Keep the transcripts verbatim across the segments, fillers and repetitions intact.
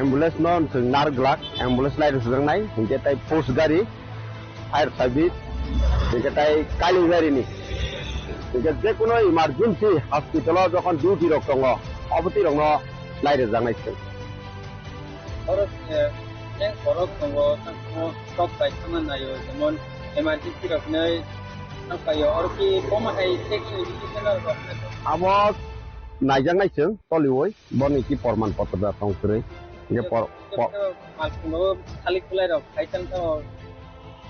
Ambulance no chwng nar glak, ambulance lai rwchapnai, hinkhe tai post gari, fire service, hinkhe tai kailaibari ni, hinkhe je kono emergency hospital o jokhon duty rok tongo, obo twi rok no lai rwjaknai chwng. Oro, eh, tank borok tongo, tamo tok bai thangna naio, jemon emergency rok hinwi thang paio, oro ki bomo hai checking education rok. Abo naijaknai chwng toliwi, boni ki porman potro da tong kwrwi. Hinkhe por-, por- Mal phungo khali khulai rok khai tang tho,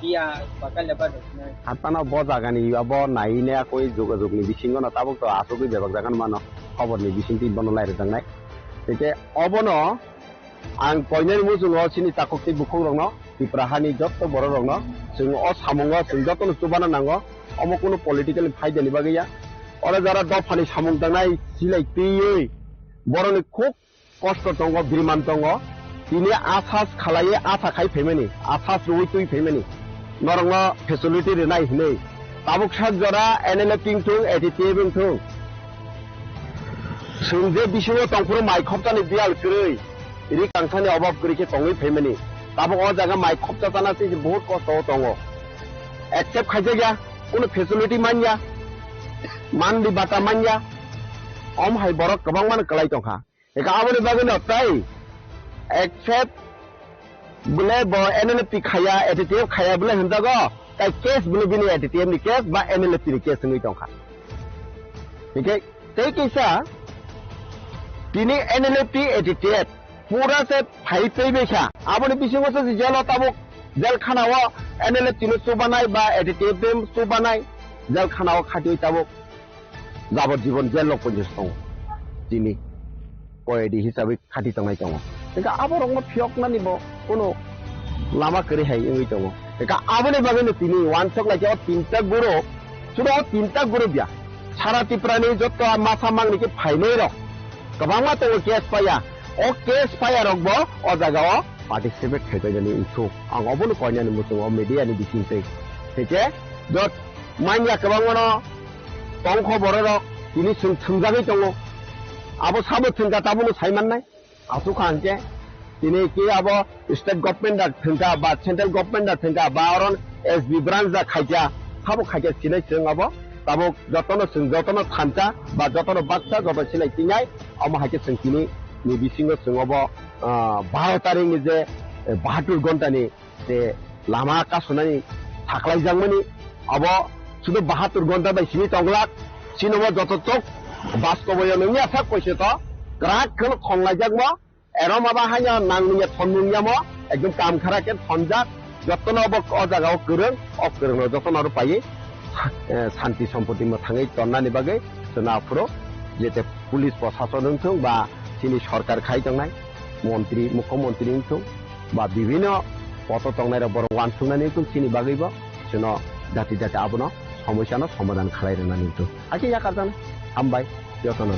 biya bakal le ba rok hinwi. Hatano bo jagani abo nai ne akoi jogajog ni bisingo no tabuk to asugwi bebak jagan mano, khobor ni bisingtwi bono lai rwjaknai. Hinkhe obono Ang koinani muchungo chini takhuk tei bukhukrokno, Tipra hani jotto bororokno, chwng o samungo chwng jotono chubana nango, omo kunu political ni phaidani bagwi ya. Oro jara dophani samung tangnai silai twiwi borokni khuk kosto tongo, biriman tongo. Tini asas khalaiwi asa khai phaimani, asas rwui twi phaimani. Norokno facility rwnai hinwi. Tabuk sak jora N L F wngthung, A D T F wngthung. Chwng je bisingo tongphuru mai khopjani biyal kwrwi, ri kangsani obab kwrwi khe tongwi phaimani. Tabuk o jaga mai khopjatana se bahut kosto o tongo. Accept khaijakya, kunu facility manya, manli bata manya. Om hai borok kwbangmano kwlai tongkha. Eka aboni bagwino tai accept bole bo N L F T khaya, A D T F khaya bole hinjago, tai case bole bini A D T F ni case ba N L F T ni case wngwi tongkha. Hinkhe tei kisa tini N L F T A D T F pura se phai tei bekha. Aboni bisingo se jelo tabuk jel khana o N L F T no chubanai ba A D T F no chubanai jel khana o khatiwi tabuk jabot jibon jel rok poito tongo. Tini koyedi hisabe khati tongnai tongo. Hinkhe aborokno phiyoknani bo kunu lama kwrwi hai wngwi tongo. Hinkhe aboni bagwino tini wansok lai khe o tinta guru, sudo o tinta guru ya. Sara Tiprani jotto masa mangni khe phainai rok kwbangma tongo case paya. O case paya rok bo o jaga o participate khai painani wngthuk. Ang obono koinani muchungo media ni bising twi. Hinkhe jot manya kwbangmano tongkho bororok tini chwng thwngjagwi tongo. Abo sabo thwngkha tabukno sai mannai. Aswk kha hinkhe tini ki abo state government da thwngkha ba central government da thwngkha ba oron S B branch da khaikha, sabo khaikha sinai chwng abo tabuk jotono chwng jotono thansa ba jotono baksa joto sinai tinai omo hai khe chwng tini ni bisingo chwng obo, ah, baro tarikh ni je, eh, bahatur ghonta ni je lama kasunani saklaijakmani abo sudu bahatur ghonta bai simi tonglak. Chini bo joto tok bastoboyo nungya sak koise to kwrak kheno khonglaijakmo. Ero maba haino nangmungya thonmungya mo ekdom kam khara khe thonjak. Jotono bo o jaga o kwrwng, o kwrwngno jotono aro paiwi, eh, santi sompoti mwthangwi tonnani bagwi chwngno aphuru jete police prosason wngthung ba chini sorkar khai tongnai montri, mukhyamantri wngthung ba bibhinno poto tongnairok borok uansuknani wngthung chini bagwibo chwngno jati jati abono somosyano somadhan khlai rwnani wngthung. Hakhe yakarjaknai. Hambai jotono.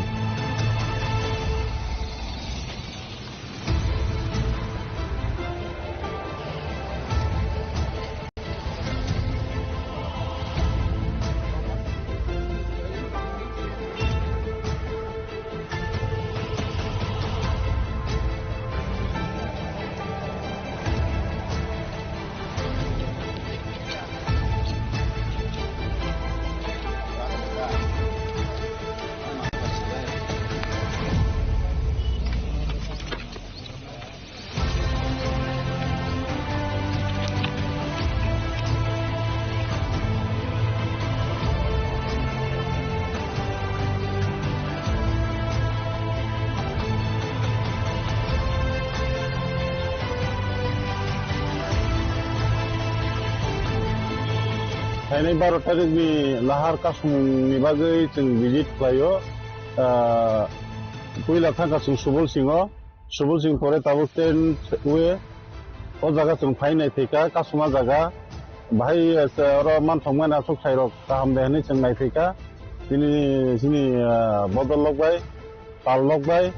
Phainai baro tarikni lahar kasumungni bagwi chwng visit khlaio. Ah, puila thangkha chwng Subol Singho. Subol Singh pore tabuk train we o jaga chwng phai naithai kha, kasuma jaga. Bahai, eh, oro manthokmani aswk thairok kaham de hwnwi chwng naithai kha. Tini chini, eh, bodol lok bai, pal lok bai.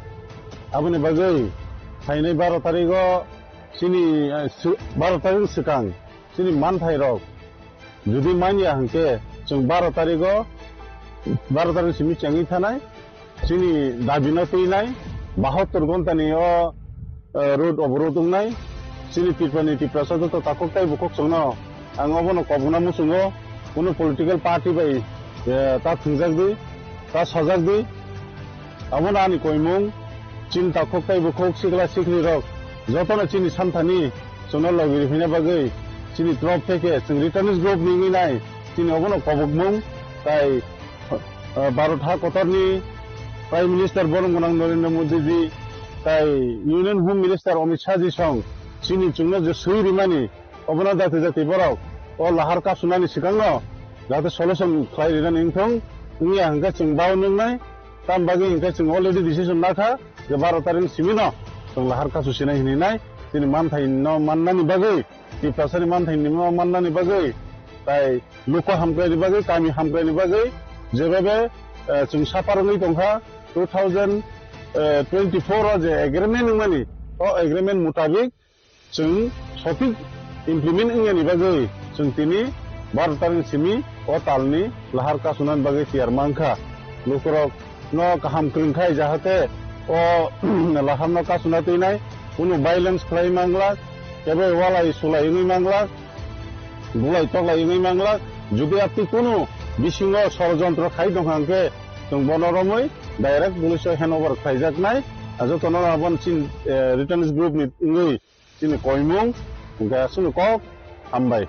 Aboni bagwi phainai baro tarigo chini, eh, sw-, baro tarik swkang chini manthairok jodi manya hwnkhe chwng baro tarigo, baro tarik simi chengwi thanai. Chini dabino twinai, bahattor ghontani o eh, road obroad wngnai. Chini Tripurani Tiprasa joto takhuk tei bukhuk chwngno ang obono kobokna muchungo, kunu political party bai, eh, ta thwngjak di, ta sajak di. Abono ani koimung, chini takhuk tei bukhuk sikla siklirok jotono chini santhani chwngno logi rwphaina bagwi chini torof theke chwng returnees group ni wngwi nai chini obono kobokmung tai, eh, Bharat ha kotorni Prime Minister borom gwnang Narendra Modi ji tai Union Home Minister Amit Shah ji song chini chwngno je swi rimani obono jati jati borok o lahar kasunani swkangno jate solution khlai rinani wngthong wngya hwnkhe chwng bao nwngnai. Tam bagwi hwnkhe chwng already decision lakha je baro tarik simino chwng lahar kasu sinai hinwi nai chini manthai no mannani bagwi, Tiprasani manthai no mannani bagwi tai luku hamkraini bagwi, kami hamkraini bagwi jebebe, eh, chwng suffer wngwi tongkha two thousand twenty-four o je agreement wngmani, o agreement mutabik chwng sothik implement wngyani bagwi chwng tini baro tarik simi o talni lahar kasunani bagwi tiyar mankha. Lukurok no kaham kwrwngkhai, jahate o laharno kasuna twinai kunu violence khlai manglak, teibo walai sulai wngwi manglak, bulai toklai wngwi manglak. Jodi apni kunu bisingo sorojontro khai tongkha hwnkhe, chwng bono romwi direct police o hand over khlaijaknai. Jotono aboni chin, eh, returnees group ni wngwi chini koimung, hwnkhe aswkno kok hambai.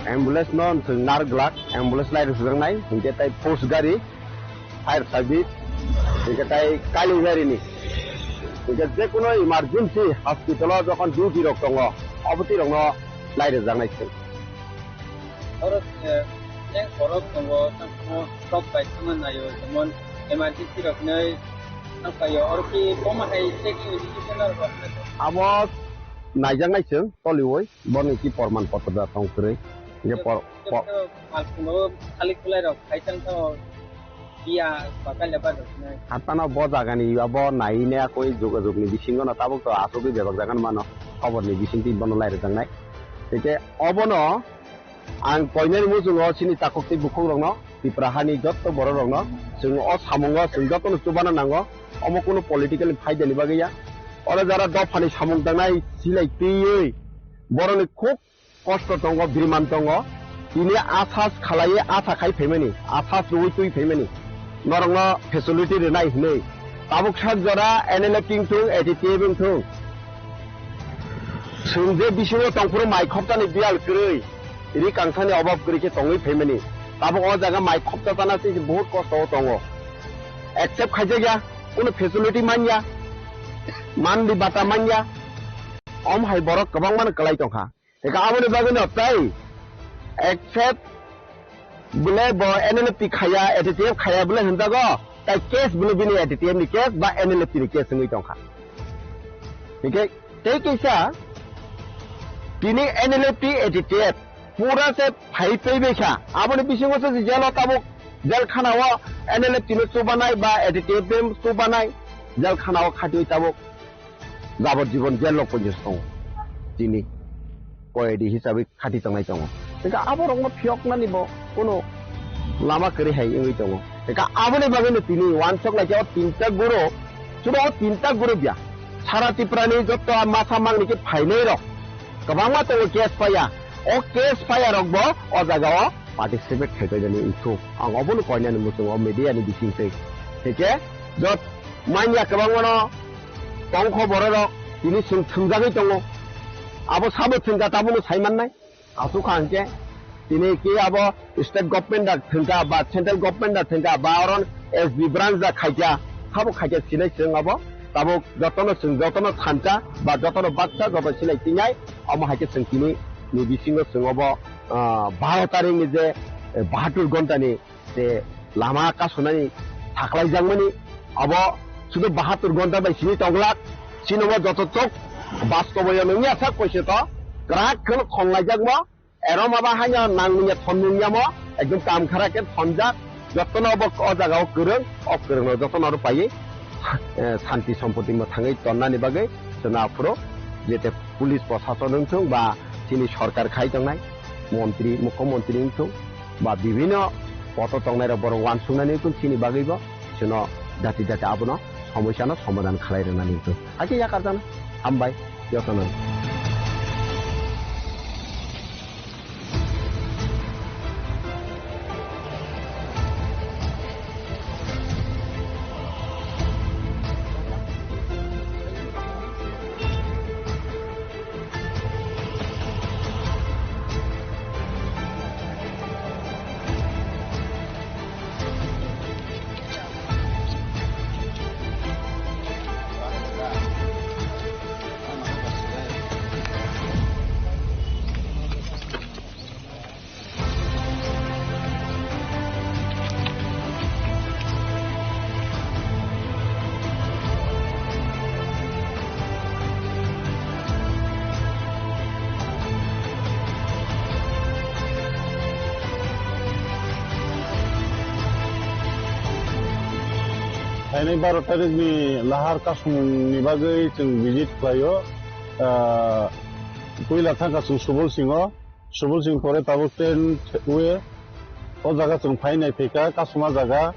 Ambulance no chwng nar glak, ambulance lai rwchapjaknai, hinkhe tai force gari, fire service, hinkhe tai kali gari ni. Hingke je kono emergency hospital o jokhon duty rok tongo, obo twi rokno lai rwjaknai se. Oro, eh, nek borok tongo, tamo kok bai thangma naio, jemon emergency rok hinwi thangpaio, oro ki boma hai checking education rok. Abo naijaknai chwng toliwi, boni ki porman potro da tong kwrwi. Hingke por-, por- Mal khumbo khali khulai rok khai tang tamo. Iya, bakal lebar rok nai. Hatano bo jagani abo nai ne akoi jogajog ni bisingo no tabuk to asugwi bebak jagan mano. Khobor ni bisingtwi bono lai rwjaknai. Tei obono ang koinani muchungo chini takhuk tei bukhuk rokno Tripura hani jotto borok rokno chwng o samungo chwng jotono chubana nango. Omo kunu political ni phaida ni bagwi ya. Oro jara dophani samung tangnai silai twiwi boroni khuk kosto tongo, biriman tongo. Tini asas khalaiwi asa khai phaimani, asas rwui twi phaimani. Norokno facility rwnai hinwi. Tabuk sak jora N L F wngthung, A D T F wngthung. Chwng je bisingo tongphuru mai khoptani biyal kwrwi, ri kangsani obab kwrwi khe tongwi phaimani. Tabuk o jaga mai khopta tana se buhut kosto o tongo. Accept khaijakya, kunu facility manya, manli bata manya. Om hai borok kwbangmano kwlai tongkha. Eka aboni bagwi no tei accept bole bo N L F T khaya, A D T F khaya bole hinjago, tei case bole bini A D T F ni case ba N L F T ni case wngwi tongkha. Hingke tei kisa tini N L F T A D T F pura se phai tei bekha. Aboni bisingo se jail o tabuk jail khana o N L F T no chubanai ba A D T F no chubanai jail khana o khatiwi tabuk jabor jibon jail rok poito tongo. Tini koyedi hisabe khati tongnai tongo. Tei aborokno phiyoknani bo kono lama kwrwi hai wngwi tongo. Tei aboni bagwino tini wansok lai khe o tinta guro, sudo o tinta guro biya. Sara Tripura ni jotto masa mangni khe phainai rok kwbangma tongo case paya. O case paya rok bo o jaga o participate khai paimani wngkhu. Ang obono koinani muchungo media ni bising twi. Hingke jot manya kwbangmano tongkho bororok tini chwng thwngjagwi tongo. Abo sabo thwngkha tabukno sai mannai. Asukha hingke tini ki abo state government da thwngkha ba central government da thwngkha ba oron S B branch da khaikha. Sabo khaikha sinai chwng abo tabuk jotono chwng jotono thansa ba jotono baksa joto sinai tinai. Omo hai khe chwng tini ni bisingo chwng obo, ah, baro tarik ni je, eh, bahatur ghonta ni je lama kasunani thaklaijakmani abo sudu bahatur ghonta bai sini tonglak. Chini bo joto chok bastobo yo nungya sak koise to kwrak kheno khonglaijakmo. Ero maba haino nangmungya thonmungya mo ekdom kam khara khe thonjak. Jotono bo o jaga o kwrwng, o kwrwngno jotono aro paiwi, eh, santi sompoti mwthangwi tonnani bagwi chwngno aphuru jete police prosason wngthung ba chini sorkar khai tongnai montri, mukhyamantri wngthung ba bibhinno poto tongnai rok borok wansuknani wngthung chini bagwi bo chwngno jati jati abono somosyano somadhan khlai rwnani wngthung. Hakhe yakarjakno hambai jotono. Phainai baro tarikni lahar kasumungni bagwi chwng visit khlaio. Ah, puila thangkha chwng Subol Singho. Subol Singh pore tabuk ten we o jaga chwng phai nai phaikha, kasuma jaga.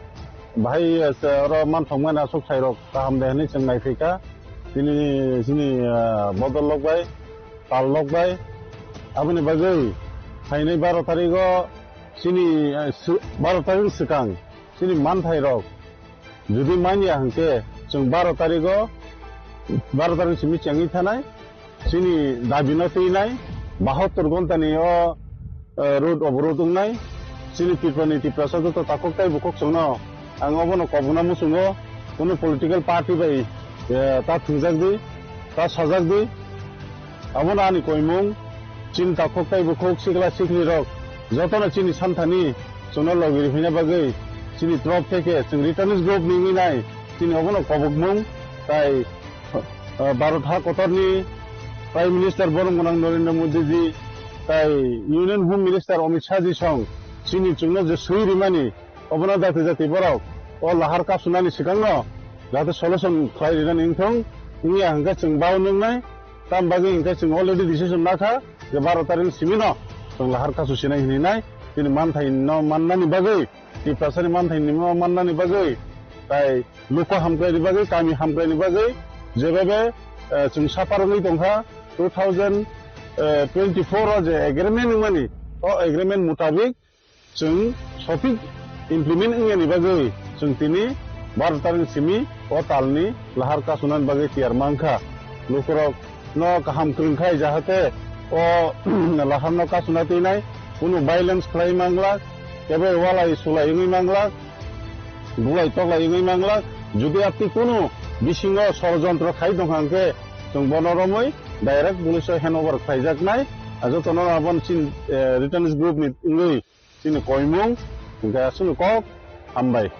Bahai, eh, se oro manthokmani aswk sairok kaham de hinwi chwng nai phaikha. Chini, chini, eh, Bodol lok bai, Pal lok bai. Aboni bagwi phainai baro tarigo chini, eh, su-, baro tarik swkang chini manthairok jodi manya hwnkhe chwng baro tarigo, baro tarik simi chengwi thanai. Chini dabi no twinai, bahattor ghonta ni o, eh, road oborod wngnai. Chini Tripura ni Tiprasa joto takhuk tai bukhuk chwngno ang obono kobokna muchungo, kunu political party bai eh, ta thwngjak di, ta sajak di. Abono ani koimung, chini takhuk tei bukhuk sikla siklirok jotono chini santhani chwngno logi rihwina bagwi chini trop theke chwng returnees group ni wngwi nai chini obono kobokmung tai, eh, Bharat ha kotorni Prime Minister borom gwnang Narendra Modi ji tai Union Home Minister Amit Shah ji song chini chwngno je swi rimani obono jati jati borok o lahar kasunani swkangno jate solution khlai rinani wngthong, wngya hwnkhe chwng bao nwngnai, tam bagwi hwnkhe chwng already decision nakha je baro tarik simino chwng lahar kasu sinai hinwi nai, chini manthai no mannani bagwi, Tiprasani manthai no mannani bagwi, tai luku hamkraini bagwi, kami hamkraini bagwi, jebebe, eh, chwng sapar wngwi tongkha two thousand twenty-four o je agreement wngmani, o agreement mutabik chwng sothik implement wngyani bagwi chwng tini baro tarik simi o talni lahar kasunani bagwi tiyar mankha. Lukurok no kaham kwrwngkhai jahate o lahar no kasuna twinai kunu violence khlai manglak, kebo walai sulai wngwi manglak, bulai toklai wngwi manglak. Jodi apni kunu bisingo sorojontro khai tongkha hwnkhe chwng bono romwi direct police o hand over khlaijaknai. Jotono aboni chin, eh, returnees group ni wngwi chini koimung, hwnkhe aswkno kok hambai.